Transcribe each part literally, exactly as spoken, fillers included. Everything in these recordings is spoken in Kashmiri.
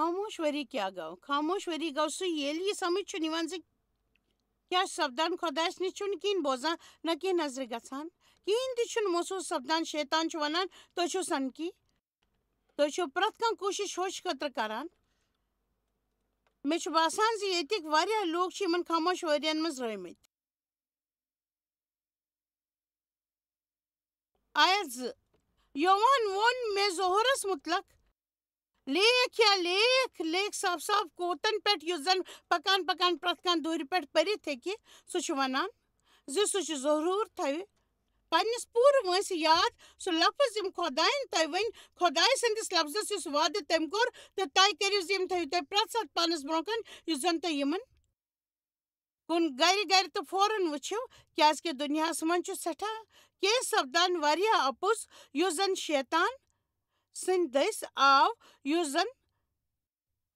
خاموش ؤری کیٛاہ گوٚو؟ خاموش ؤری گوٚو سُہ، ییٚلہِ یہِ سمجھ چھُنہٕ یِوان زِ کیٛاہ چھُ سپدان۔ خۄدایَس نِش چھُنہٕ کِہیٖنۍ بوزان، نہ کینٛہہ نظرِ گژھان، کِہیٖنۍ تہِ چھُنہٕ محسوٗس سپدان۔ شیطان چھُ وَنان، "تُہۍ چھِو سنکی، تُہۍ چھِو پرٛٮ۪تھ کانٛہہ کوٗشِش ہوٚچھ خٲطرٕ کران۔" مےٚ چھُ باسان زِ ییٚتِکۍ واریاہ لوٗکھ چھِ یِمَن خاموش ؤرِیَن منٛز رٲومٕتۍ۔ آیت زٕ، یوہان ووٚن مےٚ ظہورس مُتلق، "لیکھ یا لیکھ، لیکھ صاف صاف کوتن پٮ۪ٹھ، یُس زن پکان پکان پرٛٮ۪تھ کانٛہہ دوٗرِ پٮ۪ٹھ پٔرِتھ ہیٚکہِ۔" سُہ چھُ ونان زِ سُہ چھُ ظہور تھاوِ پننِس پوٗرٕ وٲنٛسہِ یاد سُہ لفظ یِم خۄدایَن تۄہہِ ؤنۍ، خۄداے سٕنٛدِس لفظس یُس وعدٕ تٔمۍ کوٚر، تہٕ طے کٔرِو زِ یِم تھٲیِو تُہۍ پرٛٮ۪تھ ساتہٕ پانس برٛونٛہہ کَنہِ، یُس زن تۄہہِ یِمن کُن گرِ گرِ تہٕ فوراً وٕچھِو، کیازِ کہِ دُنیاہَس منٛز چھُ سٮ۪ٹھاہ کینٛہہ سپدان واریاہ اَپُز، یُس زَن شیطان سٕنٛدِ دٔسۍ آو، یُس زَن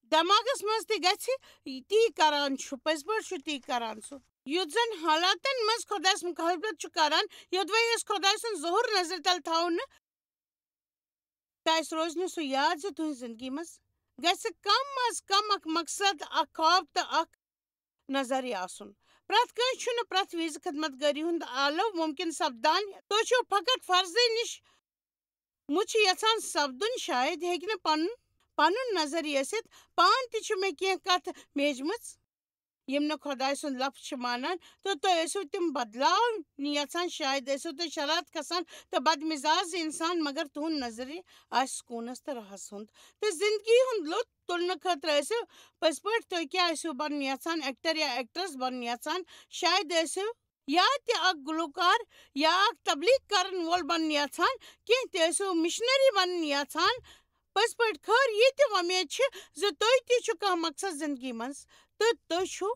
دٮ۪ماغَس منٛز تہِ گژھِ، تی کران چھُ، پٔزۍ پٲٹھۍ چھُ تی کران سُہ۔ یُتھ زَن حالاتَن منٛز خۄدایَس مُخالفت چھُ کران، یوٚدوَے أسۍ خۄداے سُنٛد ظہوٗر نظرِ تَل تھاوو نہٕ، تہٕ اَسہِ روزِ نہٕ سُہ یاد زِ تُہٕنٛزِ زِندگی منٛز گژھِ کم از کم اکھ مقصد، اکھ خواب تہٕ اکھ نظریہ آسُن۔ پرٛٮ۪تھ کٲنٛسہِ چھُنہٕ پرٛٮ۪تھ وِزِ خدمت گٲری ہُنٛد آلو مُمکِن سپدان۔ تُہۍ چھِو فقط فرضے نِش مُچھِ یژھان سپدُن، شاید ہیٚکہِ نہٕ پنُن، پنُن نظریہ ٲسِتھ۔ پانہٕ تہِ چھِ مےٚ کینٛہہ کتھٕ میجمٕژ، یِم نہٕ خۄداے سُنٛد لفظ چھِ مانان، تہٕ تُہۍ ٲسِو تِم بدلاونہِ یژھان۔ شاید ٲسِو تُہۍ شرارت کھسان تہٕ بدمزاج انسان، مگر تُہُنٛد نظریہ آسہِ سکوٗنس تہٕ راحس ہُنٛد۔ تہٕ زندگی ہُنٛد لُطف تُلنہٕ خٲطرٕ ٲسِو پٔزۍ پٲٹھۍ، تُہۍ کیٛاہ ٲسِو بنُن یژھان، ایکٹر یا ایکٹریس بنُن یژھان؟ شاید ٲسِو یا تہِ اکھ گلوکار یا اکھ تبلیغ کرن وول بنُن یژھان، کینٛہہ تہِ ٲسِو مشنری بنُن یژھان۔ پٔزۍ پٲٹھۍ خٲر یہِ تہِ وۄمید چھِ زِ تُہۍ تہِ چھُ کانٛہہ مقصد زندگی منٛز تہٕ تُہۍ چھُو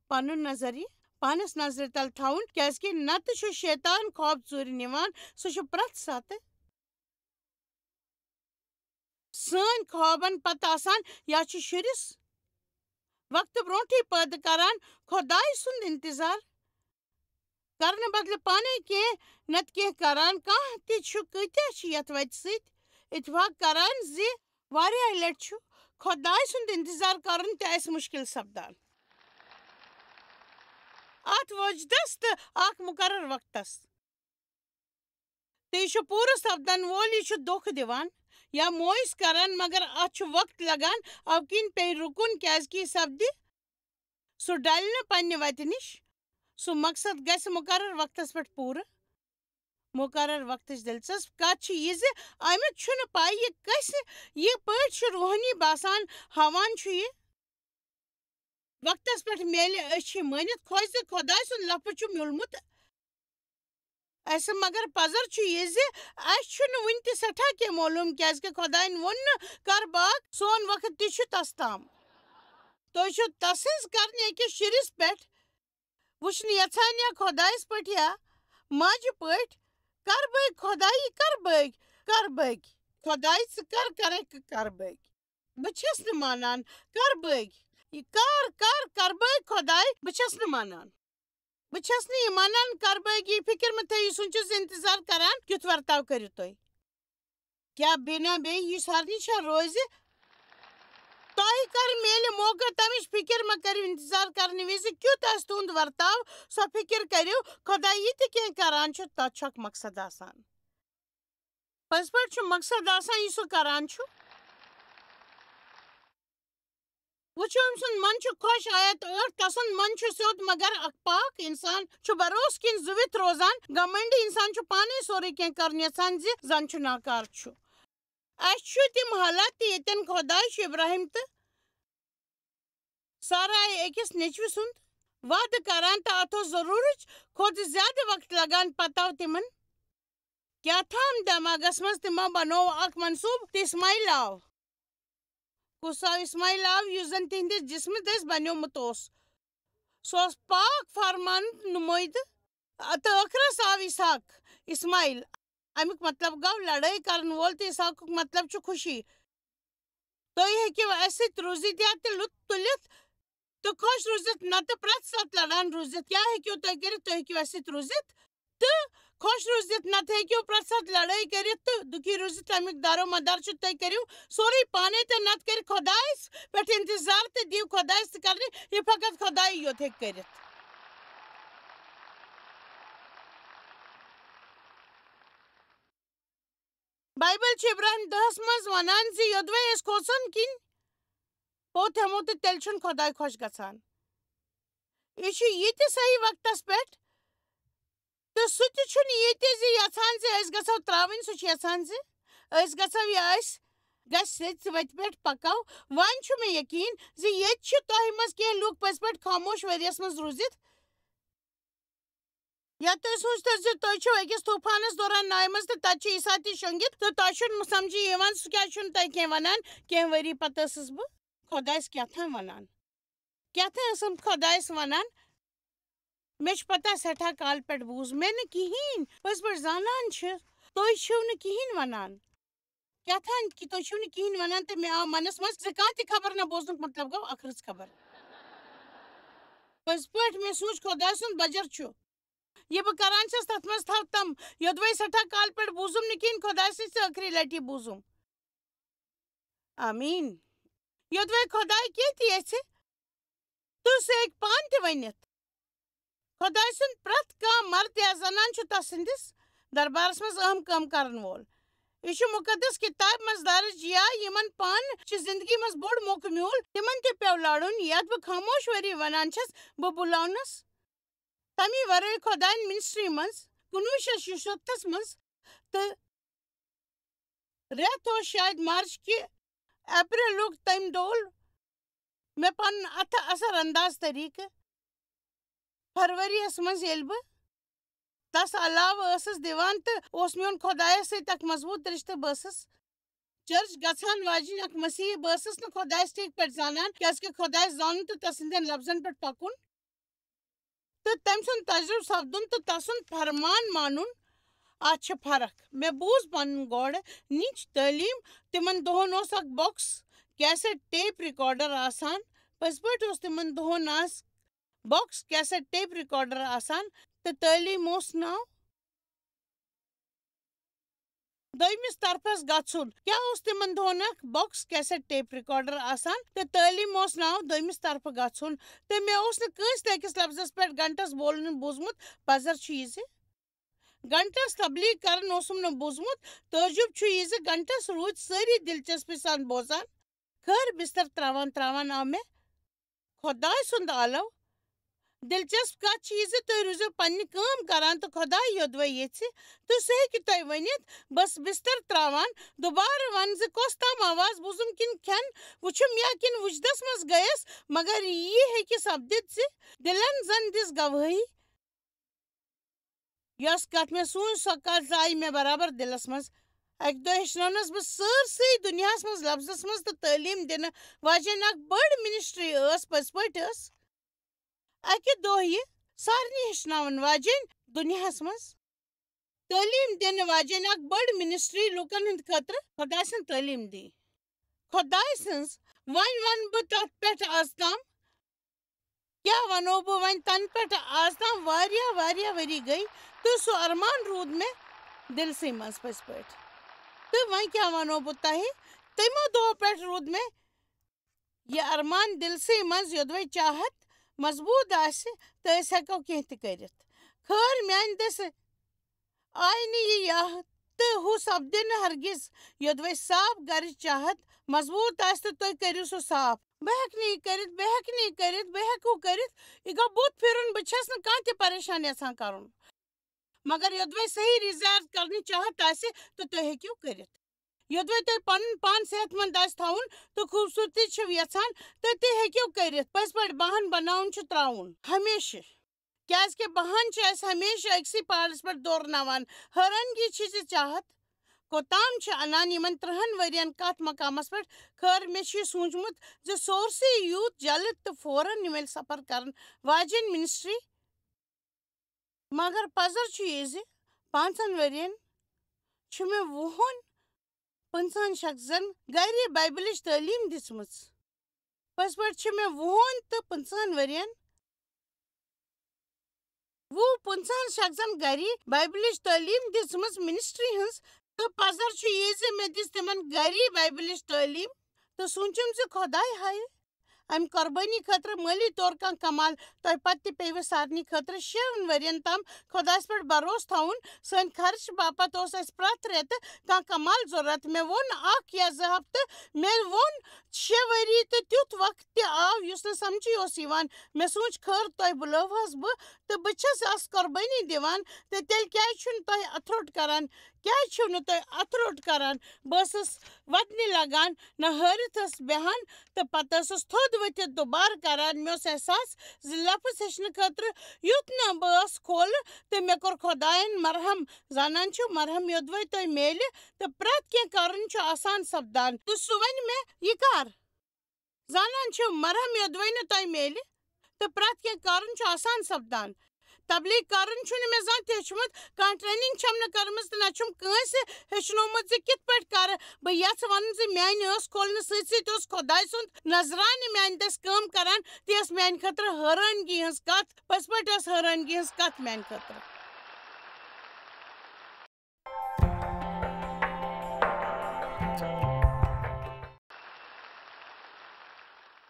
پنُن نظریہ پانس نظرِ تل تھاوُن، کیازِ کہِ نتہٕ چھُ شیطان خواب ژوٗرِ نِوان، سُہ چھُ پرٛٮ۪تھ ساتہٕ سٲنۍ خوابن پتہٕ آسان یا چھُ شُرِس وقتہٕ برونٛٹھٕے پٲدٕ کران خۄداے سُنٛد انتظار کرنہٕ بدلہٕ پانے کینٛہہ نتہٕ کینٛہہ کران۔ کانٛہہ تہِ چھُ، کۭتیاہ چھِ یتھ وتہِ سۭتۍ اتفاق کران زِ واریاہ لٹہِ چھُ خۄداے سُنٛد انتظار کرُن تہِ اسہِ مُشکل سپدان۔ اتھ وجدس تہٕ اکھ مقرر وقتس۔ تہٕ یہِ چھُ پوٗرٕ سپدن وول، یہِ چھُ دھوکہٕ دِوان یا مویِث کران، مگر اتھ چھُ وقت لگان، اَوٕ کِنۍ پیٚیہِ رُکُن، کیازِ کہِ یہِ سپدِ، سُہ ڈلہِ نہٕ پننہِ وتہِ نِش، سُہ مقصد گژھِ مقرر وقتس پٮ۪ٹھ پوٗرٕ۔ مقرر وقتٕچ دلچسپ کتھ چھِ یہِ زِ امیُک چھُنہٕ پَے یہِ کَسہِ، یہِ پٲٹھۍ چھُ روحٲنی باسان، ہاوان چھُ یہِ۔ وقتس پٮ۪ٹھ میلہِ أچھ مٲنِتھ خۄش زِ خۄداے سُنٛد لفظ چھُ میوٗلمُت اَسہِ، مگر پزر چھُ یہِ زِ اَسہِ چھُنہٕ وُنہِ تہِ سٮ۪ٹھاہ کینٛہہ معلوٗم، کیازِ کہِ خۄدایَن ووٚن نہٕ، "کر باغ، سون وقت تہِ چھُ تس تام۔" تُہۍ چھِو تسٕنٛز کرنہِ أکِس شُرِس پٮ۪ٹھ وٕچھنہٕ یژھان یا خۄدایَس پٲٹھۍ یا ماجہِ پٲٹھۍ، "کر بٲگۍ خۄدایہِ، کر بٲگۍ، کر بٲگۍ خۄدایہِ، ژٕ کر کرکھ کر بٲگۍ؟" بہٕ چھَس نہٕ مانان، کر بٲگۍ، یہِ کر، کر، کر بٲگۍ خۄداے، بہٕ چھَس نہٕ مانان۔ بہٕ چھَس نہٕ یہِ مانان، کر بٲگۍ یہِ فِکر مہٕ تھٲیِو، سُنٛد چھُس اِنتظار کران، کیُتھ ورتاو کٔرِو تُہۍ۔ کیٛاہ بِنا بیٚیہِ یُس ہرنہِ چھا روزِ؟ تۄہہِ کر میلہِ موقع، تَمِچ فِکر مہ کٔرِو، اِنتظار کرنہٕ وِزِ کیُتھ آسہِ تُہُنٛد ورتاو، سۄ فِکر کٔرِو۔ خۄداے یہِ تہِ کینٛہہ کران چھُ، تَتھ چھُ اکھ مقصد آسان۔ پٔزۍ پٲٹھۍ چھُ مقصد آسان، یہِ سُہ کران چھُ۔ وٕچھِو، أمۍ سُنٛد من چھُ خۄش، آیت ٲٹھ، تسُنٛد من چھُ سیوٚد، مگر اکھ پاک انسان چھُ بھروسہٕ کِنۍ زُوِتھ روزان۔ گمنڈی انسان چھُ پانے سورُے کینٛہہ کرُن یژھان زِ زن چھُ ناکار چھُ۔ اَسہِ چھُ تِم حالات تہِ، ییٚتٮ۪ن خۄداے چھُ ابراہیم تہٕ سارایہِ أکِس نیٚچوِ سُنٛد وعدٕ کران تہٕ اتھ اوس ضروٗرٕچ کھۄتہٕ زیادٕ وقت لگان۔ پتہٕ آو تِمن کیٛاہ تام دٮ۪ماغس منٛز، تِمو بنوو اکھ منصوٗبہٕ تہٕ اسماعیل آو۔ کُس آو؟ اسماعیل آو، یُس زن تِہنٛدِس جسمہٕ دٔسۍ بنیومُت اوس۔ سُہ اوس پاک فرمان نُمٲیدٕ۔ تہٕ ٲخرس آو اسحاق، اسماعیل۔ امیُک مطلب گوٚو لڑٲے کرن وول، تہٕ اسحاقُک مطلب چھُ خوشی۔ تُہۍ ہیٚکِو اسہِ سۭتۍ روٗزِتھ یا تہِ لُطف تُلِتھ تہٕ خۄش روٗزِتھ، نتہٕ پرٛٮ۪تھ ساتہٕ لڑان روٗزِتھ۔ کیٛاہ ہیٚکِو تُہۍ کٔرِتھ؟ تُہۍ ہیٚکِو اسہِ سۭتۍ روٗزِتھ تہٕ خۄش روٗزِتھ، نَتہٕ ہیٚکِو پرٛٮ۪تھ ساتہٕ لڑٲے کٔرِتھ تہٕ دُکھی روٗزِتھ۔ تَمیُک دارو مدار چھُ تُہۍ کٔرِو سورُے پانے تہٕ نَتہٕ کٔرِو خۄدایَس پٮ۪ٹھ اِنتظار تہٕ دِیِو خۄدایَس تہِ کرنہِ یہِ فقط خۄدایہِ یوت ہیٚکہِ کٔرِتھ۔ بایبل چھِ ابراہیم دَہَس منٛز وَنان زِ یوٚدوَے أسۍ کھوژَن کِنۍ پوٚت ہٮ۪مو تہٕ تیٚلہِ چھُنہٕ خۄداے خۄش گژھان۔ یہِ چھُ یہِ تہِ صحیح وقتَس پٮ۪ٹھ تہٕ سُہ تہِ چھُنہٕ یہِ تہِ زِ یَژھان زِ أسۍ گژھو ترٛاوٕنۍ، سُہ چھُ یَژھان زِ أسۍ گژھو یا أسۍ گژھِ سیٚژِ وَتہِ پٮ۪ٹھ پَکو۔ وۄنۍ چھُ مےٚ یقیٖن زِ ییٚتہِ چھِ تۄہہِ منٛز کینٛہہ لوٗکھ پٔزۍ پٲٹھۍ خاموش ؤریَس منٛز روٗزِتھ۔ یا تُہۍ سوٗنٛچتو زِ تُہۍ چھِو أکِس طوٗفانَس دوران ناوِ منٛز تہٕ تَتہِ چھُ عیسیٰ تہِ شۄنٛگِتھ تہٕ تۄہہِ چھُنہٕ سَمجھی یِوان سُہ کیٛازِ چھُنہٕ تۄہہِ کینٛہہ وَنان۔ کینٛہہ ؤری پَتہٕ ٲسٕس بہٕ خۄدایَس کیٛاہ تام وَنان۔ کیٛاہ تام ٲسٕم خۄدایَس وَنان، مےٚ چھُ پَتہ سٮ۪ٹھاہ کالہٕ پٮ۪ٹھ بوٗز مےٚ نہٕ کِہیٖنۍ۔ پٔزۍ پٲٹھۍ زانان چھِ، تُہۍ چھِو نہٕ کِہیٖنۍ وَنان۔ کیٛاہ تام کہِ تُہۍ چھِو نہٕ کِہیٖنۍ وَنان تہٕ مےٚ آو مَنَس منٛز زِ کانٛہہ تہِ خبر نہ بوزنُک مطلب گوٚو ٲخرٕژ خبر۔ پٔزۍ پٲٹھۍ مےٚ سوٗنٛچ خۄداے سُنٛد بَجَر چھُ۔ یہِ بہٕ کَران چھَس تَتھ منٛز تھاو تَم، یوٚدوَے سٮ۪ٹھاہ کالہٕ پٮ۪ٹھ بوٗزُم نہٕ کِہیٖنۍ خۄداے سٕنٛز ٲخری لَٹہِ بوٗزُم۔ آمیٖن۔ یوٚدوَے خۄداے کینٛہہ تہِ یژھِ، تہٕ سُہ ہیٚکہِ پانہٕ تہِ ؤنِتھ۔ خۄداے سُنٛد پرٛٮ۪تھ کانٛہہ مرد یا زنان چھُ تس سٕنٛدِس دربارس منٛز اہم کٲم کرن وول۔ یہِ چھُ مُقدس کِتابہِ منٛز درج، یا یِمن پانہٕ چہِ زندگی منٛز بوٚڑ موقعہٕ میوٗل، تِمن تہِ پیوٚو لڑُن، یتھ بہٕ خاموش ؤری ونان چھَس، بہٕ بُلاونس۔ تَمی ورٲے خۄدایَن منسٹری منٛز کُنوُہ شیٚتھ شُستَتھَس منٛز تہٕ رٮ۪تھ اوس شاید مارچ کہِ اپریلُک تٔمۍ ڈول مےٚ پنُن اَتھٕ اثر انداز طریقہٕ۔ فروری یَس منٛز ییٚلہِ بہٕ تَس علاوٕ ٲسٕس دِوان تہٕ اوس میون خۄدایَس سۭتۍ اکھ مضبوٗط رِشتہٕ۔ بہٕ ٲسٕس چرچ گژھان واجِنۍ اکھ مسیحی۔ بہٕ ٲسٕس نہٕ خۄدایَس ٹھیٖک پٲٹھۍ زانان، کیازِ کہِ خۄدایَس زانُن تہٕ تَس سٕنٛدٮ۪ن لفظن پٮ۪ٹھ پَکُن تہٕ تٔمۍ سُنٛد تجربہٕ سپدُن تہٕ تسُنٛد فرمان مانُن، اتھ چھِ فرق۔ مےٚ بوٗز پنُن گۄڈٕ نِچ تعلیٖم۔ تِمن دۄہن اوس اکھ باکس کیسٹ ٹیپ ریکارڈر آسان۔ پٔزۍ پٲٹھۍ اوس تِمن دۄہن آس باکس کیسٹ ٹیپ ریکارڈر آسان تہٕ تعلیٖم اوس ناو دوٚیمِس طرفس گژھُن۔ کیٛاہ اوس تِمن دۄہن اکھ باکس کیسٹ ٹیپ ریکارڈر آسان تہٕ تعلیٖم اوس ناو دوٚیمِس طرفہٕ گژھُن۔ تہٕ مےٚ اوس نہٕ کٲنٛسہِ تہِ أکِس لفظس پٮ۪ٹھ گھنٹس بولُن بوٗزمُت۔ پزر چھُ یہِ زِ گھنٹس تبلیغ کرُن اوسُم نہٕ بوٗزمُت۔ تعجب چھُ یہِ زِ گھنٹس روٗدۍ سٲری دلچسپی سان بوزان۔ خٲر بستر تراوان تراوان آو مےٚ خۄداے سُنٛد آلو۔ دلچسپ کتھ چھِ یہِ زِ تُہۍ روٗزِو پننہِ کٲم کران تہٕ خۄداے یوٚدوَے یژھِ تہٕ سُہ ہیٚکہِ تۄہہِ ؤنِتھ۔ بس بستر تراوان، دوبارٕ ون زِ کۄس تام آواز بوٗزُم کِنہٕ کھٮ۪ن وُچھُم یا کِنہٕ وُجدس منٛز گٔیس، مگر یہِ ہیٚکہِ سپدِتھ زِ دِلن زن دِژ گوٲہی۔ یۄس کتھ مےٚ سوٗنچ، سۄ کتھ زایہِ مےٚ برابر دِلس منٛز۔ اکہِ دۄہ ہیٚچھنٲونس بہٕ سٲرسٕے دُنیاہس منٛز لفظس منٛز تہٕ تعلیٖم دِنہٕ واجیٚنۍ اکھ بٔڑ منسٹری ٲس، پٔزۍ پٲٹھۍ ٲس۔ اکہِ دۄہ یہِ سارنٕے ہیٚچھناوَن واجیٚنۍ دُنیاہس منٛز تعلیٖم دِنہٕ واجیٚنۍ اکھ بٔڑ منسٹری لوٗکن ہٕنٛدِ خٲطرٕ خۄداے سٕنٛز تعلیٖم دی۔ خۄداے سٕنٛز، وۄنۍ ونہٕ بہٕ تتھ پٮ۪ٹھ از تام کیٛاہ وَنو بہٕ وۄنۍ؟ تَنہٕ پٮ۪ٹھ آز تام واریاہ، واریاہ ؤری گٔے تہٕ سُہ اَرمان روٗد مےٚ دِلسٕے منٛز پٔزۍ پٲٹھۍ۔ تہٕ وۄنۍ کیٛاہ وَنو بہٕ تۄہہِ؟ تَمہِ دۄہ پٮ۪ٹھ روٗد مےٚ یہِ اَرمان دِلسٕے منٛز، یوٚدوَے چاہت مضبوٗط آسہِ تہٕ أسۍ ہٮ۪کو کینٛہہ تہِ کٔرِتھ۔ خٲر، میٛانہِ دٔسۍ آیہِ نہٕ یہِ یاہ تہٕ ہُہ سپدِ نہٕ ہرگز، یوٚدوَے صاف گرٕچ چاہت مضبوٗط آسہِ تہٕ تُہۍ کٔرِو سُہ صاف۔ بہٕ ہٮ۪کہٕ نہٕ یہِ کٔرِتھ، بہٕ ہٮ۪کہٕ نہٕ یہِ کٔرِتھ، بہٕ ہٮ۪کہٕ ہُہ کٔرِتھ۔ یہِ گوٚو بُتھ پھِرُن، بہٕ چھَس نہٕ کانٛہہ تہِ پریشان یژھان کرُن۔ مگر یوٚدوَے صحیح رضایت کرنٕچ چاہت آسہِ تہٕ تُہۍ ہیٚکِو کٔرِتھ۔ یوٚدوَے تُہۍ پنُن پان صحت مند آسہِ تھاوُن تہٕ خوٗبصوٗرتی چھِو یژھان تہٕ تہِ ہیٚکِو کٔرِتھ۔ پٔزۍ پٲٹھۍ بہان بناوُن چھُ ترٛاوُن ہمیشہٕ۔ کیازِ کہِ بہان چھِ اَسہِ ہمیشہٕ أکسٕے پہاڑس پٮ۪ٹھ دورناوان۔ حٲرانگی چھِ زِ چاہت کوٚتام چھِ انان یِمن ترٕہن ؤرین کتھ مقامس پٮ۪ٹھ۔ خٲر، مےٚ چھُ یہِ سوٗنچمُت زِ سورسٕے یوٗت جلد تہٕ فوراً یِمن سفر کرن واجیٚنۍ منسٹری۔ مگر پزر چھُ یہِ زِ پانٛژن ؤرین چھُ مےٚ وُہن پٕنٛژٕہن شخصن گرِ بایبلٕچ تعلیٖم دِژمٕژ۔ پٔزۍ پٲٹھۍ چھِ مےٚ وُہن تہٕ پٕنٛژٕہن ؤرین وُہ پٕنٛژٕہَن شخصن گری بایبلٕچ تعلیٖم دِژمٕژ منسٹری ہٕنٛز، تہٕ پزر چھُ یہِ زِ مےٚ دِژ تِمن گری بایبلٕچ تعلیٖم۔ تہٕ سوٗنٛچُم زِ خۄداے ہایہِ امہِ قۄربٲنی خٲطرٕ مٲلی طور کانٛہہ کمال۔ تۄہہِ پتہٕ تہِ پیٚیہِ سارنٕے خٲطرٕ شٮ۪ن ؤرین تام خۄدایس پٮ۪ٹھ بھروسہٕ تھاوُن۔ سٲنۍ خرچہٕ باپتھ اوس اَسہِ پرٛٮ۪تھ رٮ۪تہٕ کانٛہہ کمال ضروٗرت۔ مےٚ ووٚن اکھ یا زٕ ہفتہٕ، مےٚ ووٚن شےٚ ؤری، تہٕ تیُتھ وقت تہِ آو یُس نہٕ سمجھٕے اوس یِوان۔ مےٚ سوٗنٛچ، خٲر تۄہہِ بُلٲوہَس بہٕ، تہٕ بہٕ چھَس اَس قۄربٲنی دِوان، تہٕ تیٚلہِ کیٛازِ چھُنہٕ تۄہہِ اَتھٕ روٚٹ کران؟ کیٛازِ چھِو نہٕ تُہۍ اَتھٕ روٚٹ کران؟ بہٕ ٲسٕس وَدنہِ لگان، نہ ہٲرِتھ ٲسٕس بیٚہان، تہٕ پتہٕ ٲسٕس تھوٚد ؤتھِتھ دُبارٕ کران۔ مےٚ اوس احساس زِ لفظ ہیٚچھنہٕ خٲطرٕ یُتھ نہٕ بہٕ ٲسٕس کھولہٕ، تہٕ مےٚ کوٚر خۄدایَن مرحم۔ زانان چھِو، مرحم یوٚدوَے تۄہہِ میلہِ، تہٕ پرٛٮ۪تھ کینٛہہ کرُن چھُ آسان سپدان۔ تہٕ سُہ وَنہِ مےٚ، یہِ کر؟ زانان چھِو، مرحم یوٚدوَے نہٕ تۄہہِ میلہِ، تہٕ پرٛٮ۪تھ کینٛہہ کرُن چھُ آسان سپدان۔ تبلیغ کرُن چھُنہٕ مےٚ زانٛہہ تہِ ہیوٚچھمُت، کانٛہہ ٹریننگ چھَم نہٕ کٔرمٕژ، تہٕ نہ چھُم کٲنٛسہِ ہیٚچھنومُت زِ کِتھ پٲٹھۍ کرٕ۔ بہٕ یژھٕ وَنُن زِ میانہِ ٲس کھولنہٕ سۭتۍ سۭتۍ اوس خۄداے سُنٛد نذرانہٕ میانہِ دٔسۍ کٲم کران، تہٕ یہِ ٲس میانہِ خٲطرٕ حٲرانگی ہٕنٛز کتھ، پٔزۍ پٲٹھۍ ٲس حٲرانگی ہٕنٛز کتھ میانہِ خٲطرٕ۔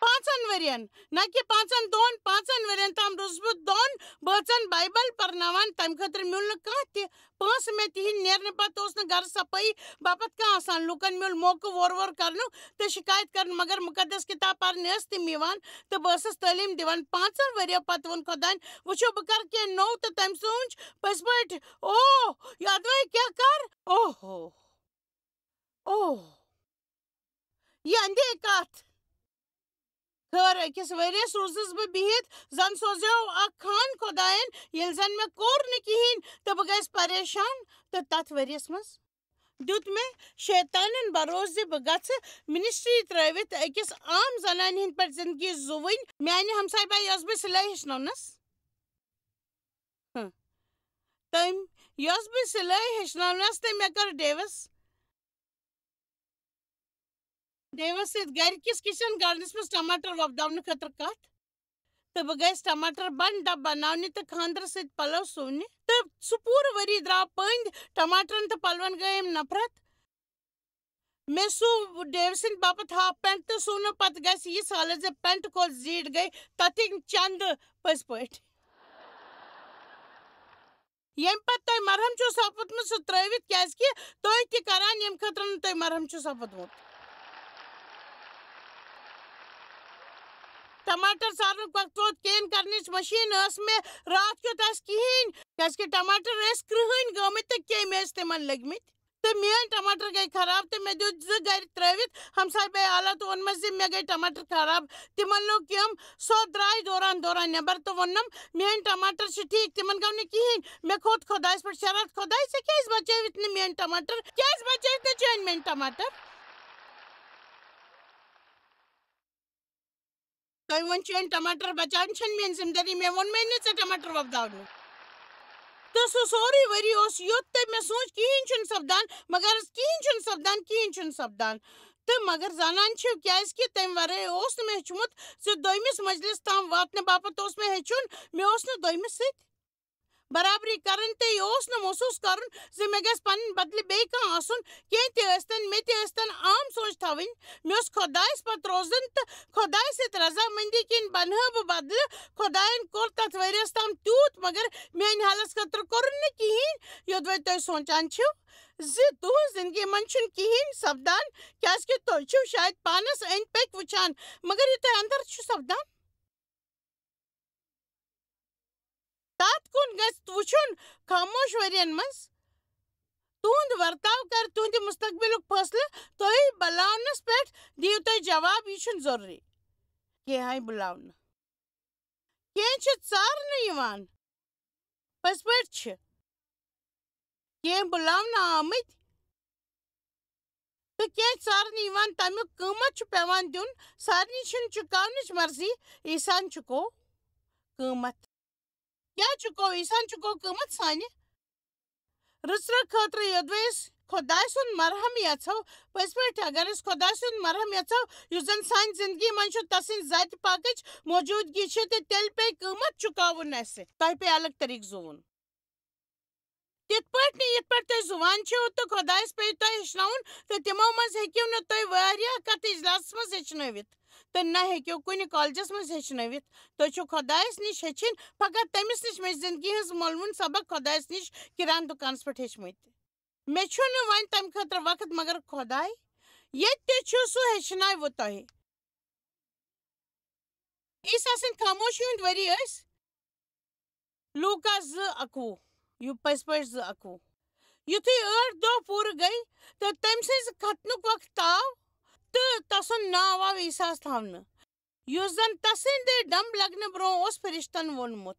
پانٛژن ؤرین، نہ کہِ پانٛژن دۄہن، پانٛژن ؤرین تام روٗزٕس بہٕ دۄن بٲژن بایبل پرناوان۔ تمہِ خٲطرٕ میوٗل نہٕ کانٛہہ تہِ پونٛسہٕ۔ مےٚ تِہنٛدِ نیرنہٕ پتہٕ اوس نہٕ گرٕ صفٲیی باپتھ کانٛہہ آسان۔ لوٗکن میوٗل موقعہٕ وورٕ وورٕ کرنُک تہٕ شکایت کرنُک، مگر مُقدس کتاب پرنہِ ٲسۍ تِم یِوان، تہٕ بہٕ ٲسٕس تعلیٖم دِوان۔ پانٛژو ؤرِیو پتہٕ ووٚن خۄداین، وٕچھِو، بہٕ کرٕ کینٛہہ نوٚو، تہٕ تٔمۍ سوٗنٛچ پٔزۍ پٲٹھۍ، اوہ، یہِ ادوے کیٛاہ کر؟ اوہو، اوہ، یہِ اندے کتھ۔ خٲر، أکِس ؤرِیس روٗزٕس بہٕ بِہِتھ، زن سوزیو اکھ خان خۄداین، ییٚلہِ زن مےٚ کوٚر نہٕ کِہیٖنۍ، تہٕ بہٕ گٔیَس پریشان۔ تہٕ تتھ ؤرِیس منٛز دیُت مےٚ شیطانن بھروسہٕ زِ بہٕ گژھٕ منسٹری ترٲوِتھ أکِس عام زنانہِ ہٕنٛدۍ پٲٹھۍ زندگی زُوٕنۍ۔ میانہِ ہمسایہِ باے، یۄس بہٕ سِلٲے ہیٚچھنٲونس، ہم، تٔمۍ، یۄس بہٕ سِلٲے ہیٚچھنٲونس، تہٕ مےٚ کٔر ڈیوس، ڈیوس سۭتۍ گرِ کِس کچن گارڈنس منٛز ٹماٹر وۄپداونہٕ خٲطرٕ کتھ۔ تہٕ بہٕ گٔیَس ٹماٹر بنٛد ڈبہٕ بناونہِ تہٕ خانٛدرٕ سۭتۍ پلو سُونہِ۔ تہٕ سُہ پوٗرٕ ؤری درٛاو پٔنٛدۍ ٹماٹرن تہٕ پلون گٔیَم نفرت۔ مےٚ سُو ڈیوِ سٕنٛدِ باپتھ ہاف پینٹ تہٕ سُونہٕ پتہٕ گژھِ یِژھ حالت زِ پینٹ کھۄتہٕ زیٖٹھ گٔے تتِکۍ چندٕ پٔزۍ پٲٹھۍ۔ ییٚمہِ پتہٕ تۄہہِ مرہم چھُو سپُدمُت، سُہ ترٲوِتھ، کیازِ کہِ تُہۍ تہِ کران ییٚمہِ خٲطرٕ نہٕ تۄہہِ مرہم چھُو سپُدمُت۔ ٹماٹر ژارنُک وقت ووت، کین کرنٕچ مشیٖن ٲس مےٚ راتھ کیُتھ آسہِ کِہیٖنۍ، کیازِ کہِ ٹماٹر ٲسۍ کرٛہٕنۍ گٔمٕتۍ تہٕ کیٚمۍ ٲسۍ تِمن لٔگمٕتۍ۔ تہٕ میٲنۍ ٹماٹر گٔے خراب تہٕ مےٚ دیُت زٕ گرِ ترٲوِتھ۔ ہمسایہِ بٲے آو تہٕ ووٚنمس زِ مےٚ گٔے ٹماٹر خراب۔ تِمن لوٚگ کیوٚم، سۄ درٛاے دوران دوران نٮ۪بر تہٕ ووٚننم، میٲنۍ ٹماٹر چھِ ٹھیٖک، تِمن گوٚو نہٕ کِہیٖنۍ۔ مےٚ کھوٚت خۄدایس پٮ۪ٹھ شرارت، خۄداے، ژےٚ کیازِ بچٲوِتھ نہٕ میٲنۍ ٹماٹر؟ کیازِ بچٲوِتھ نہٕ چٲنۍ میٲنۍ ٹماٹر؟ تۄہہِ وۄنۍ چٲنۍ ٹماٹر بچاوٕنۍ چھَنہٕ میٲنۍ ذمہٕ دٲری، مےٚ ووٚن مےٚ نہٕ ژےٚ ٹماٹر وۄپداونُک۔ تہٕ سُہ سورُے ؤری اوس یُتھ تہٕ مےٚ سوٗنٛچ، کِہیٖنۍ چھُنہٕ سپدان، مگر کِہیٖنۍ چھُنہٕ سپدان، کِہیٖنۍ چھُنہٕ سپدان۔ تہٕ مگر زانان چھِو، کیازِ کہِ تَمہِ ورٲے اوس نہٕ مےٚ ہیوٚچھمُت زِ دوٚیمِس مجلس تام واتنہٕ باپتھ اوس مےٚ ہیٚچھُن، مےٚ اوس نہٕ دوٚیمِس سۭتۍ برابری کرٕنۍ تہٕ یہِ اوس نہٕ محسوٗس کرُن زِ مےٚ گژھِ پنٕنۍ بدلہٕ بیٚیہِ کانٛہہ آسُن۔ کینٛہہ تہِ ٲسۍتن، مےٚ تہِ ٲسۍتن عام سونٛچ تھاوٕنۍ۔ مےٚ اوس خۄدایس پتہٕ روزُن تہٕ خۄدایہِ سۭتۍ رضامندی کِنۍ بنہٕ ہا بہٕ بدلہٕ۔ خۄداین کوٚر تتھ ؤرِیس تام تیوٗت، مگر میٛانہِ حالس خٲطرٕ کوٚرُن نہٕ کِہیٖنۍ۔ یوٚدوَے تُہۍ سونٛچان چھِو زِ تُہٕنٛز زندگی منٛز چھُنہٕ کِہیٖنۍ سپدان، کیازِ کہِ تُہۍ چھِو شاید پانس أنٛدۍ پٔکۍ وٕچھان، مگر یہِ تۄہہِ اندر چھُ سپدان، تتھ کُن گژھِ وٕچھُن خاموش ؤرین منٛز۔ تُہُنٛد ورتاو کرِ تُہنٛدِ مستقبلُک فٲصلہٕ۔ تُہۍ بلاونس پٮ۪ٹھ دِیِو تُہۍ جواب، یہِ چھُنہٕ ضروٗری۔ کینٛہہ آیہِ بلاونہٕ۔ کینٛہہ چھِ ژارنہٕ یِوان۔ پٔزۍ پٲٹھۍ چھِ کینٛہہ بُلاونہٕ آمٕتۍ تہٕ کینٛہہ ژارنہٕ یِوان، تَمیُک قۭمَتھ چھُ پٮ۪وان دیُن۔ سارنٕے چھُنہٕ چُکاونٕچ مرضی، عیسیٰ ہن چُکوو قۭمَتھ۔ کیٛاہ چُکوو عیسیٰ ہن؟ چُکوو قۭمَتھ سانہِ رٕژرٕ خٲطرٕ یوٚدوَے أسۍ خۄداے سُنٛد مرحم یژھو، پٔزۍ پٲٹھۍ اگر أسۍ خۄداے سُنٛد مرحم یژھو، یُس زن سانہِ زندگی منٛز چھُ، تسٕنٛدِ ذاتِ پاکٕچ موجودگی چھِ، تہٕ تیٚلہِ پیٚیہِ قۭمتھ چُکاوُن اَسہِ۔ تۄہہِ پیٚیہِ الگ طریٖقہٕ زُوُن۔ تِتھ پٲٹھۍ نہٕ یِتھ پٲٹھۍ تُہۍ زُوان چھِو، تہٕ خۄدایس پیٚیہِ تۄہہِ ہیٚچھناوُن، تہٕ تِمو منٛز ہیٚکِو نہٕ تُہۍ واریاہ کتھ اجلاسس منٛز ہیٚچھنٲوِتھ، تہٕ نہ ہیٚکِو کُنہِ کالجس منٛز ہیٚچھنٲوِتھ۔ تُہۍ چھِو خۄدایس نِش ہیٚچھِنۍ، فقط تٔمِس نِش۔ مےٚ چھِ زندگی ہٕنٛز مۄلوُن سبق خۄدایس نِش کِران دُکانس پٮ۪ٹھ ہیٚچھمٕتۍ۔ مےٚ چھُنہٕ وۄنۍ تَمہِ خٲطرٕ وقت، مگر خۄداے ییٚتہِ تہِ چھُ، سُہ ہیٚچھناوِ تۄہہِ۔ عیسیٰ سٕنٛدِ خاموشی ہُنٛد ؤری ٲسۍ لوٗکا زٕ اَکوُہ، یہِ پٔزۍ پٲٹھۍ زٕ اَکوُہ۔ یُتھُے ٲٹھ دۄہ پوٗرٕ گٔے تہٕ تٔمۍ سٕنٛزِ ختنُک وقت آو، تہٕ تسُنٛد ناو آو عیسیٰ ہَس تھاونہٕ، یُس زَن تسٕنٛدِ ڈَمب لگنہٕ برٛونٛہہ اوس فرشتن ووٚنمُت۔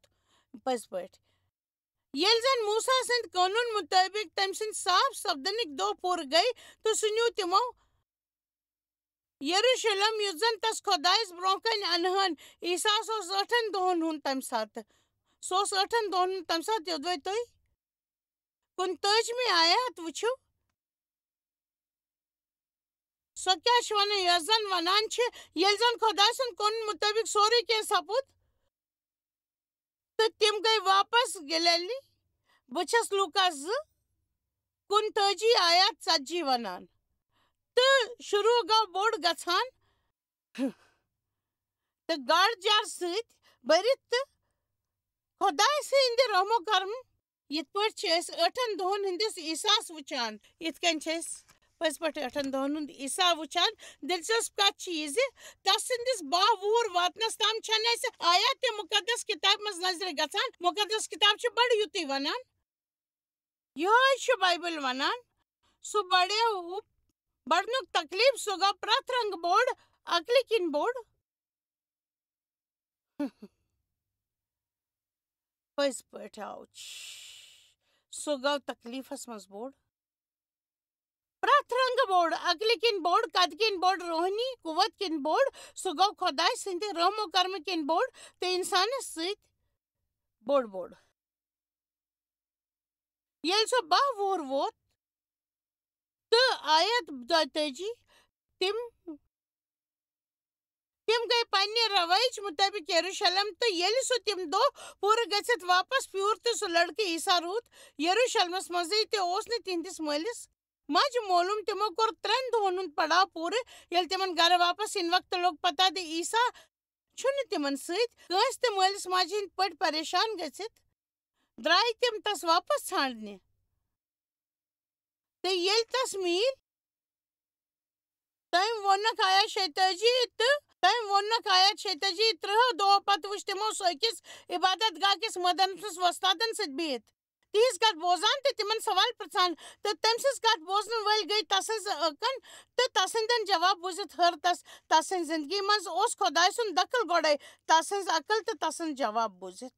پٔزۍ پٲٹھۍ، ییٚلہِ زَن موسیٰ سٕنٛدِ قونوٗن مُطٲبِق تٔمۍ سٕنٛدِ صاف سپدنٕکۍ دۄہ پوٗرٕ گٔے، تہٕ سُہ نیوٗ تِمو یروشلم، یُس زَن تس خۄدایس برٛونٛہہ کنہِ انہٕ ہن۔ عیسیٰ اوس ٲٹھن دۄہن ہُنٛد تمہِ ساتہٕ۔ سُہ اوس ٲٹھن دۄہن ہُنٛد تمہِ ساتہٕ، یوٚدوَے تُہۍ کُنتٲجمہِ آیات وٕچھِو۔ سۄ کیٛاہ چھِ ونان، یۄس زن ونان چھِ، ییٚلہِ زن خۄداے سُنٛد قونوٗن مُطٲبِق سورُے کینٛہہ سپُد، تہٕ تِم گٔے واپس گلیلی۔ بہٕ چھَس لوٗکا زٕ، کُنتٲجی آیات ژتجی ونان۔ تہٕ شروع گوٚو بوٚڑ گژھان، تہٕ گاڈ جار سۭتۍ بٔرِتھ تہٕ خۄداے سٕنٛدِ رحم و کرم۔ یِتھ پٲٹھۍ چھِ أسۍ ٲٹھن دۄہن ہٕنٛدِس عیسیٰ ہَس وٕچھان، یِتھ کٔنۍ چھِ أسۍ پٔزۍ پٲٹھۍ ٲٹھن دۄہن ہُنٛد عیسیٰ وٕچھان۔ دلچسپ کتھ چھِ یہِ زِ تس سٕنٛدِس باہ وُہُر واتنس تام چھنہٕ اَسہِ آیات مُقدس کِتابہِ منٛز نظرِ گژھان۔ مُقدس کِتاب چھِ بڑٕ یُتُے ونان۔ یِہوٚے چھُ بایبل ونان، سُہ بڑیو، بڑنُک تکلیف، سُہ گوٚو پرٛٮ۪تھ رنگہٕ بوٚڑ، عقلہِ کِنۍ بوٚڑ۔ پٔزۍ پٲٹھۍ، آوُچ۔ سُہ گوٚو تکلیفس منٛز بوٚڑ۔ پرٛٮ۪تھ رنگہٕ بوٚڑ، عقلہِ کِنۍ بوٚڑ، قدٕ کِنۍ بوٚڑ، روحٲنی قوت کِنۍ بوٚڑ۔ سُہ گوٚو خۄداے سٕنٛدِ رحم و کرمہٕ کِنۍ بوٚڑ تہٕ انسانس سۭتۍ بوٚڑ بوٚڑ۔ ییٚلہِ سُہ باہ وُہُر ووت تہٕ آیت دۄتٲجی، تِم، تِم گٔے پننہِ روایچ مُطٲبِق یروشلم، تہٕ ییٚلہِ سُہ تِم دۄہ پوٗرٕ گٔژھِتھ واپس پھیوٗر تہٕ سُہ لڑکہٕ عیسیٰ روٗد یروشلمس منٛزٕے، تہِ اوس نہٕ تِہنٛدِس مٲلِس ماجہِ معلوم۔ تِمو کوٚر ترٛٮ۪ن دۄہن ہُنٛد پڑاو پوٗرٕ۔ ییٚلہِ تِمن گرٕ واپس یِنہٕ وقتہٕ لوٚگ پتہ زِ عیسیٰ چھُنہٕ تِمن سۭتۍ، کٲنٛسہِ تہِ مٲلِس ماجہِ ہٕنٛدۍ پٲٹھۍ پریشان گٔژھِتھ درٛاے تِم تس واپس ژھانٛڈنہِ۔ تہٕ ییٚلہِ تس میٖلۍ، تٔمۍ ووٚننکھ آیت شیٚتٲجی تہٕ تٔمۍ ووٚننکھ آیت شیٚتٲجی، ترٕٛہ دۄہ پتہٕ وُچھ تِمو سُہ أکِس عبادت گاہ کِس مٲدانس منٛز وۄستادن سۭتۍ بِہِتھ، تِہنٛز کتھ بوزان تہٕ تِمن سوال پرژھان۔ تہٕ تٔمۍ سٕنٛز کتھ بوزن وٲلۍ گٔے تسٕنٛز أکن تہٕ تسٕنٛدٮ۪ن جواب بوٗزِتھ ہٲر تس۔ تسٕنٛزِ زندگی منٛز اوس خۄداے سُنٛد دخل گۄڈے، تسٕنٛز عقل تہٕ تسٕنٛز جواب بوٗزِتھ۔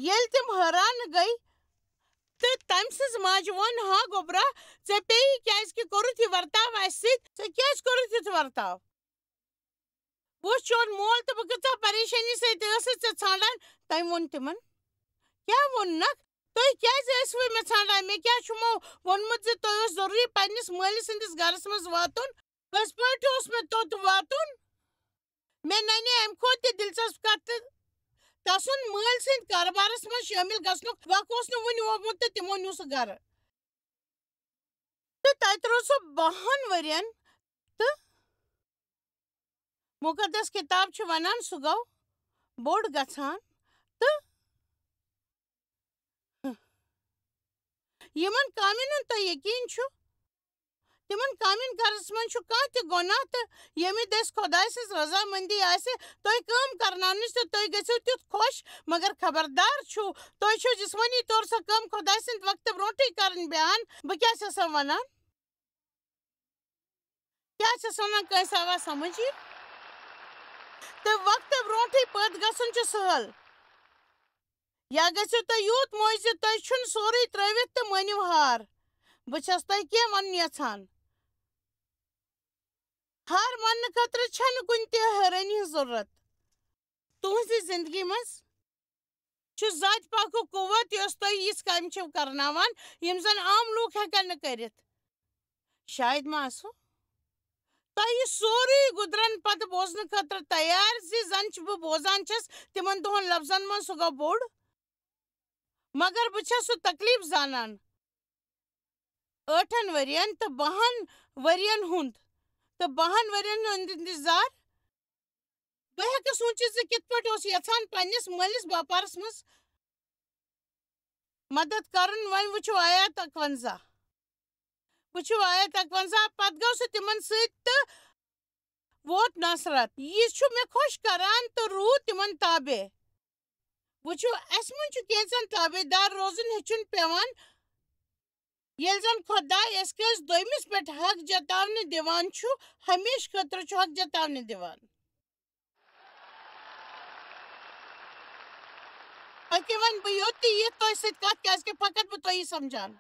ییٚلہِ تِم حٲران گٔے تہٕ تٔمۍ سٕنٛز ماجہِ ووٚن، ہا گوٚبرا، ژےٚ پیٚیہِ کیٛازِ کہِ کوٚرُتھ یہِ ورتاو اَسہِ سۭتۍ؟ ژےٚ کیٛازِ کوٚرُتھ یُتھ ورتاو؟ بہٕ وُچھ چون مول تہٕ بہٕ کۭژاہ پریشٲنی سۭتۍ ٲسٕس ژےٚ ژھانٛڈان۔ تٔمۍ ووٚن تِمن، کیٛاہ ووٚننکھ؟ تُہۍ کیٛازِ ٲسوٕ مےٚ ژھانٛڈان؟ مےٚ کیٛاہ چھُمو ووٚنمُت زِ تۄہہِ اوس ضروٗری پننِس مٲلِس ہٕنٛدِس گرس منٛز واتُن؟ پٔزۍ پٲٹھۍ اوس مےٚ توٚت واتُن۔ مےٚ نَنہِ اَمہِ کھۄتہٕ تہِ دلچسپ کتھ تہٕ تسُنٛد مٲلۍ سٕنٛدِ کارٕبارس منٛز شٲمِل گژھنُک وق اوس نہٕ وُنہِ آمُت تہٕ تِمو نیوٗ سُہ گرٕ۔ تہٕ تتہِ روٗد سُہ باہن ؤرین تہٕ مُقدس کِتاب چھِ ونان، سُہ گوٚو بوٚڑ گژھان تہٕ یِمن کامٮ۪ن ہُنٛد تۄہہِ یقیٖن چھُ، تِمن کامٮ۪ن کرنس منٛز چھُ کانٛہہ تہِ گۄناہ، تہٕ ییٚمہِ دٔسۍ خۄداے سٕنٛز رضامندی آسہِ تۄہہِ کٲم کرناونٕچ، تہٕ تُہۍ گٔژھِو تیُتھ خۄش۔ مگر خبردار چھِو، تُہۍ چھِو جسمٲنی طور سۄ کٲم خۄداے سٕنٛدِ وقتہٕ برونٛٹھٕے کرٕنۍ بیان۔ بہٕ کیٛاہ چھَسو وَنان؟ کیٛاہ چھَس وَنان، کٲنٛسہِ آوا سمجھ یہِ؟ تہٕ وقتہٕ برونٛٹھٕے پٲدٕ گژھُن چھُ سہل۔ یا گٔژھِو تُہۍ یوٗت موج زِ تُہۍ چھُنہٕ سورُے ترٛٲوِتھ تہٕ مٲنِو ہار۔ بہٕ چھَس تۄہہِ کینٛہہ وَنُن یَژھان۔ ہار ماننہٕ خٲطرٕ چھَنہٕ کُنہِ تہِ حٲرٲنی ہٕنٛز ضروٗرت۔ تُہٕنٛزِ زِندگی منٛز چھُ ذاتِ پاکُک قوت، یۄس تۄہہِ یِژھ کامہِ چھِو کرناوان، یِم زن عام لوٗکھ ہٮ۪کن نہٕ کٔرِتھ۔ شاید ما آسو تۄہہِ یہِ سورُے گُدرن پتہٕ بوزنہٕ خٲطرٕ تیار زِ زن چھِ بہٕ بوزان چھَس تِمن دۄہن لفظن منٛز، سُہ گوٚو بوٚڑ۔ مگر بہٕ چھَس سُہ تکلیف زانان۔ ٲٹھن ؤرین تہٕ بَہَن ؤرین ہُنٛد، تہٕ بَہَن ؤرین ہُنٛد انتظار۔ بہٕ ہیٚکہٕ سوٗنٛچِتھ زِ کِتھ پٲٹھۍ اوس یژھان پننِس مٲلِس باپارس منٛز مدد کرُن۔ وۄنۍ وٕچھِو آیت اَکوَنزاہ۔ وٕچھِو آیت اَکوَنزاہ، پتہٕ گوٚو سُہ تِمن سۭتۍ تہٕ ووت نصرت۔ یہِ چھُ مےٚ خۄش کران تہٕ روٗد تِمن تابع۔ وٕچھِو، اَسہِ منٛز چھُ کینٛژن تابع دار روزُن ہیٚچھُن پٮ۪وان۔ ییٚلہِ زن خۄداے اَسہِ کٲنٛسہِ دوٚیمِس پٮ۪ٹھ حق جتاونہٕ دِوان چھُ، ہمیشہٕ خٲطرٕ چھُ حق جتاونہٕ دِوان۔ أکہِ وۄنۍ بہٕ یوٚت تہِ یِتھ تۄہہِ سۭتۍ کتھ، کیازِ کہِ فقط بہٕ تۄہی سمجھان۔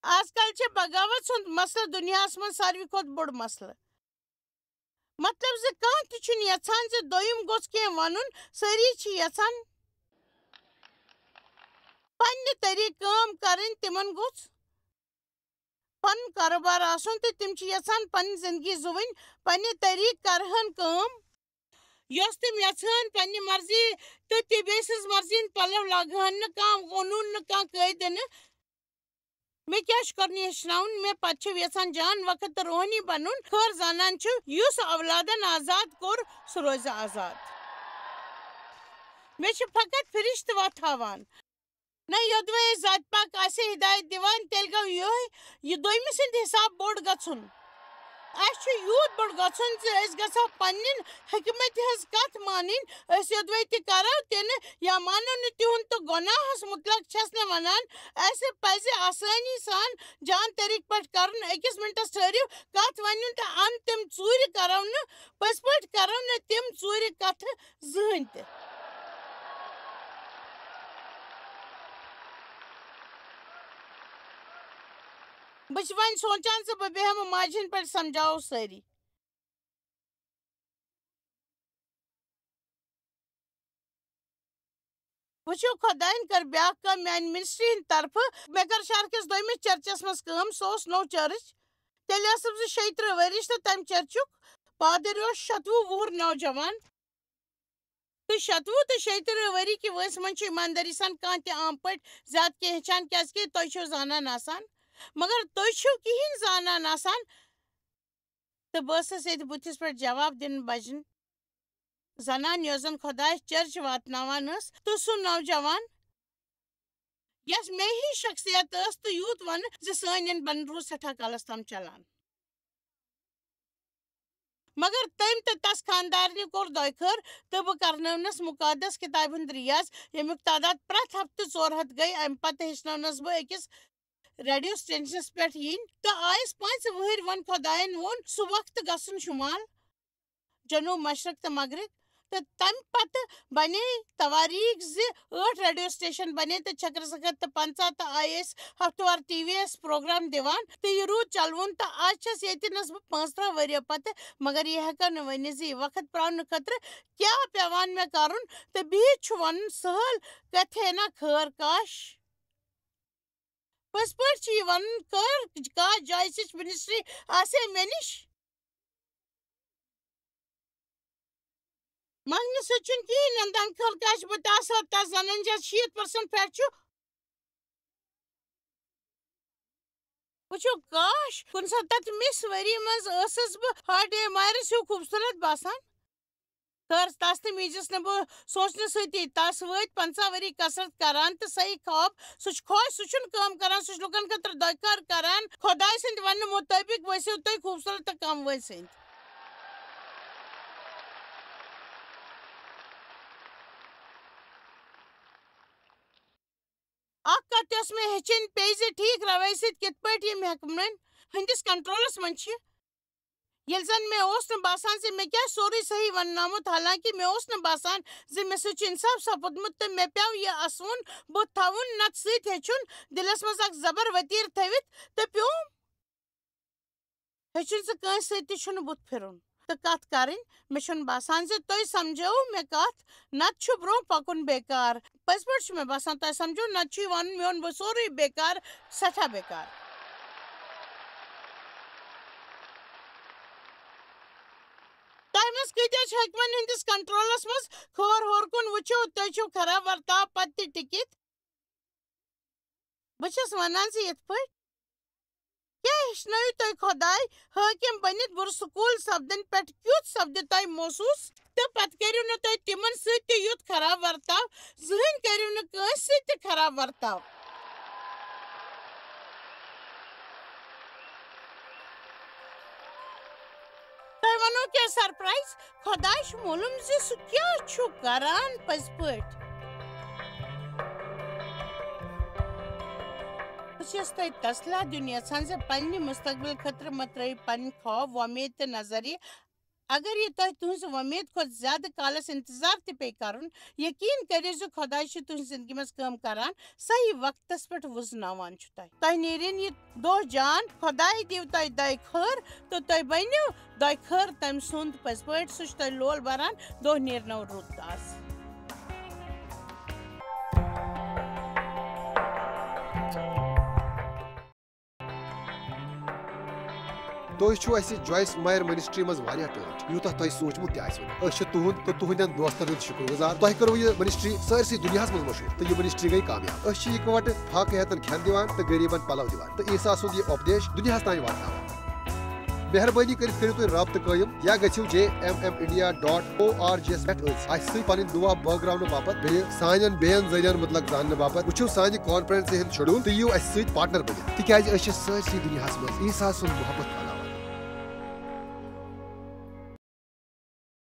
آز کل چھِ بغاوت سُنٛد مسلہٕ دُنیاہس منٛز ساروی کھۄتہٕ بوٚڑ مسلہٕ۔ مطلب زِ کانٛہہ تہِ چھُنہٕ یژھان زِ دوٚیِم گوٚژھ کینٛہہ ونُن، سٲری چھِ یژھان پننہِ طریقہٕ کٲم کرٕنۍ، تِمن گوٚژھ پنُن کاروبار آسُن تہٕ تِم چھِ یژھان پنٕنۍ زندگی زُوٕنۍ، پننہِ طریقہٕ کرہن کٲم، یۄس تِم یژھان پننہِ مرضی تہٕ تہِ بیٚیہِ سٕنٛز مرضی ہٕنٛدۍ پلو لاگہن نہٕ، کانٛہہ قونوٗن نہٕ، کانٛہہ قٲیدٕ نہٕ۔ مےٚ کیٛاہ چھُ کرُن یہِ ہیٚچھناوُن؟ مےٚ پتہٕ چھِو یژھان جان وقت تہٕ روحٲنی بنُن۔ خٲر زانان چھِو، یُس اولادن آزاد کوٚر، سُہ روزِ آزاد۔ مےٚ چھِ فقط فرشتہٕ وۄتھاوان۔ نہ، یوٚدوَے أسۍ ذاتِ پاک آسہِ ہدایت دِوان، تیٚلہِ گوٚو یِہوٚے، یہِ دوٚیمہِ سٕنٛدِ حساب بوٚڑ گژھُن۔ اَسہِ چھُ یوٗت بوٚڑ گژھُن زِ أسۍ گژھو پننٮ۪ن حکمتہِ ہٕنٛز کتھ مانٕنۍ۔ أسۍ یوٚدوَے تہِ کرو تہِ نہٕ یا مانو نہٕ تِہُنٛد تہٕ گۄناہس مُتلق چھَس نہٕ ونان۔ اَسہِ پزِ آسٲنی سان جان طریقہٕ پٲٹھۍ کرُن۔ أکِس منٹس ٹھٔہرِو، کتھ ؤنِو تہٕ ان تِم ژوٗرِ کرو نہٕ، پٔزۍ پٲٹھۍ کرو نہٕ تِم ژوٗرِ کتھٕ زٕہٕنۍ تہِ۔ بہٕ چھِ وۄنۍ سونٛچان زِ بہٕ بیٚہمہٕ ماجہِ ہٕنٛدۍ پٲٹھۍ سمجھاوو سٲری۔ وٕچھِو، خۄدایَن کٔر بیٛاکھ کٲم میٛانہِ منسٹری ہِنٛدِ طرفہٕ۔ مےٚ کٔر شہر کِس دوٚیمِس چرچَس منٛز کٲم، سُہ اوس نوٚو چرچ۔ تیٚلہِ ٲسٕس بہٕ شیٚیہِ تٕرٛہ ؤرِش تہٕ تَمہِ چرچُک پادٕرۍ اوس شَتوُہ وُہُر نوجوان۔ تہٕ شَتوُہ تہٕ شیٚیہِ تٕرٛہ ؤری کہِ وٲنٛسہِ منٛز چھُ ایٖماندٲری سان کانٛہہ تہِ عام پٲٹھۍ زیادٕ کینٛہہ ہیٚچھان، کیٛازِکہِ تُہۍ چھِو زانان آسان، مگر تُہۍ چھِو کِہیٖنۍ زانان آسان۔ تہٕ بہٕ ٲسٕس ییٚتہِ بُتھِس پٮ۪ٹھ جواب دِنہٕ بجن زنان، یۄس زن خۄدایس چرچ واتناوان ٲس، تہٕ سُہ نوجوان، یۄس مےٚ ہِش شخصیت ٲس، تہٕ یوٗت وَنہٕ زِ سٲنۍ أنٛدۍ بَن روٗز سٮ۪ٹھاہ کالس تام چلان۔ مگر تٔمۍ تہٕ تس خانٛدارنہِ کوٚر دۄیہِ خٲر، تہٕ بہٕ کرنٲونس مُقدس کِتابہِ ہُنٛد ریاض، ییٚمیُک تعداد پرٛٮ۪تھ ہفتہٕ ژور ہتھ گٔے۔ اَمہِ پتہٕ ہیٚچھنٲونس بہٕ أکِس ریڈیو سٹیشنس پٮ۪ٹھ یِنۍ تہٕ آیس پانٛژِ وٕہٕرۍ۔ وۄنۍ خۄداین ووٚن، سُہ وقت گژھُن شُمال، جنوب، مشرق تہٕ مغرب۔ تہٕ تمہِ پتہٕ بنے تواریخ زِ ٲٹھ ریڈیو سٹیشن بنے تہٕ چھکر سکر تہٕ پنٛژاہ تہٕ آیہِ أسۍ ہفتہٕ وار ٹی وی یس پروگرام دِوان، تہٕ یہِ روٗد چلوُن۔ تہٕ آز چھس ییٚتہِ نس بہٕ پانٛژترٕٛہ ؤرۍ یو پتہٕ، مگر یہِ ہٮ۪کو نہٕ ؤنِتھ زِ یہِ وقت پراونہٕ خٲطرٕ کیٛاہ پٮ۪وان مےٚ کرُن، تہٕ بِہِتھ چھُ ونُن، سہل کتھے نہ خٲر کاش۔ پٔزۍ پٲٹھۍ چھُ یہِ ونُن، کر کاش جایہِ سٕچ منسٹری آسہِ ہے مےٚ نِش۔ منگنہٕ سۭتۍ چھُنہٕ کِہیٖنۍ نہٕ، تنخواہ کاش بہٕ تہِ آسہٕ ہا تتھ زنانہِ جایہِ شیٖتھ پٔرسنٹ پٮ۪ٹھ چھُ۔ وٕچھِو، کاش کُنہِ ساتہٕ تتھ مِس ؤری منٛز ٲسٕس بہٕ ہاڈے مارس ہیوٗ خوٗبصوٗرت باسان۔ خٲر، تس تہٕ میٖجس نہٕ بہٕ سونٛچنہٕ سۭتی۔ تس وٲتۍ پنٛژاہ ؤری کثرت کران تہٕ صحیح خواب۔ سُہ چھُ خۄش، سُہ چھُنہٕ کٲم کران، سُہ چھُ لُکن خٲطرٕ دۄیہِ خٲر کران۔ خۄداے سٕنٛدِ وننہٕ مُطٲبق ؤسِو تُہۍ خوٗبصوٗرت تہٕ کم وٲنٛسہِ ہٕنٛدۍ۔ اکھ کتھ یۄس مےٚ ہیٚچھِنۍ پیٚیہِ زِ ٹھیٖک رویہِ سۭتۍ کِتھ پٲٹھۍ یِم حکمرٲنۍ ہٕنٛدِس کنٹرولس منٛز چھِ۔ ییٚلہِ زن مےٚ اوس نہٕ باسان زِ مےٚ کیٛاہ سورُے صحیح وننومُت، حالانکہِ مےٚ اوس نہٕ باسان زِ مےٚ سۭتۍ چھُ انصاف سپُدمُت تہٕ مےٚ پیوٚو یہِ اسوُن بُتھ تھاوُن، نتہٕ سۭتۍ ہیٚچھُن دِلس منٛز اکھ زبر وتیٖر تھٲوِتھ تہٕ پیوٚم۔ ہیٚچھِن زِ کٲنٛسہِ سۭتۍ تہِ چھُنہٕ بُتھ پھِرُن تہٕ کتھ کرٕنۍ۔ مےٚ چھُنہٕ باسان زِ تُہۍ سمجھٲوٕ مےٚ کتھ، نتہٕ چھُ برٛونٛہہ پکُن بیکار۔ پٔزۍ پٲٹھۍ چھُ مےٚ باسان تۄہہِ سمجھو، نتہٕ چھُ یہِ ونُن مےٚ اوٚن وۄنۍ سورُے بیکار، سٮ۪ٹھاہ بیکار۔ تۄہہِ منٛز کۭتیاہ چھِ حٲکمن ہٕنٛدِس کنٹرولس منٛز؟ کھور ہیوٚر کُن وٕچھِو، تُہۍ چھِو خراب ورتاو پتہٕ تہِ ٹِکِتھ۔ بہٕ چھَس وَنان زِ یِتھ پٲٹھۍ کیٛاہ ہیٚچھنٲیِو تُہۍ خۄداے حٲکِم بٔنِتھ بُرٕ سکوٗل سپدٕنۍ پٮ۪ٹھ؟ کیُتھ سپدِ تۄہہِ محسوٗس؟ تہٕ پتہٕ کٔرِو نہٕ تُہۍ تِمن سۭتۍ تہِ یُتھ خراب ورتاو، زٕہٕنۍ کٔرِو نہٕ کٲنٛسہِ سۭتۍ تہِ خراب ورتاو۔ تۄہہِ وَنو کیٛاہ سرپرائز؟ خۄداے چھُ معلوٗم زِ سُہ کیٛاہ چھُ کران پٔزۍ پٲٹھۍ۔ بہٕ چھَس تۄہہِ تسلا دیُن یژھان زِ پننہِ مستقبل خٲطرٕ مہ ترٲیِو پنٕنۍ خواب، وۄمید تہٕ نظریہِ۔ اگر یہِ تۄہہِ تُہنٛزِ وۄمید کھۄتہٕ زیادٕ کالس انتظار تہِ پیٚیہِ کرُن، یقین کٔرِو زِ خۄداے چھُ تُہنٛزِ زندگی منٛز کٲم کران، صحیح وقتس پٮ۪ٹھ وُزناوان چھُ تۄہہِ۔ تۄہہِ نیرِن یہِ دۄہ جان، خۄداے دِیِو تۄہہِ دۄیہِ خٲر تہٕ تۄہہِ بٔنِو دۄیہِ خٲر تٔمۍ سُنٛد پٔزۍ پٲٹھۍ، سُہ چھُ تۄہہِ لول بران، دۄہ نیرنو رُت آز۔ تُہۍ چھِو اَسہِ جویس مایر منسٹری منٛز واریاہ ٹٲٹھۍ، یوٗتاہ تۄہہِ سوٗنٛچمُت تہِ آسِوٕ نہٕ۔ أسۍ چھِ تُہُنٛد تہٕ تُہٕنٛدٮ۪ن دوستن ہُنٛد شُکر گُزار۔ تۄہہِ کٔروٕ یہِ منسٹری سٲرسٕے دُنیاہَس منٛز مشہوٗر تہٕ یہِ منسٹری گٔے کامیاب۔ أسۍ چھِ یِکوَٹہٕ فاقہٕ ہیتن کھٮ۪ن دِوان تہٕ غریٖبن پلو دِوان تہٕ عیسیٰ سُنٛد یہِ اُپدیش دُنیاہَس تام واتناوان۔ مہربٲنی کٔرِتھ کٔرِو تُہۍ رابطہٕ قٲیِم یا گٔژھِو J M M India dot O R G یَس پٮ۪ٹھ أسۍ اَسہِ سۭتۍ پنٕنۍ دُعا بٲگراونہٕ باپتھ بیٚیہِ سانٮ۪ن بیٚین ذٔریعن مُتلق زاننہٕ باپتھ۔ وٕچھِو سانہِ کانفرنسہِ ہُنٛد شیڈول تہٕ یِیِو اَسہِ سۭتۍ پارٹنر بٔنِتھ، تِکیازِ أسۍ چھِ سٲرسٕے دُنیاہَس منٛز عیسیٰ سُنٛد محبت پھٔہلاوان۔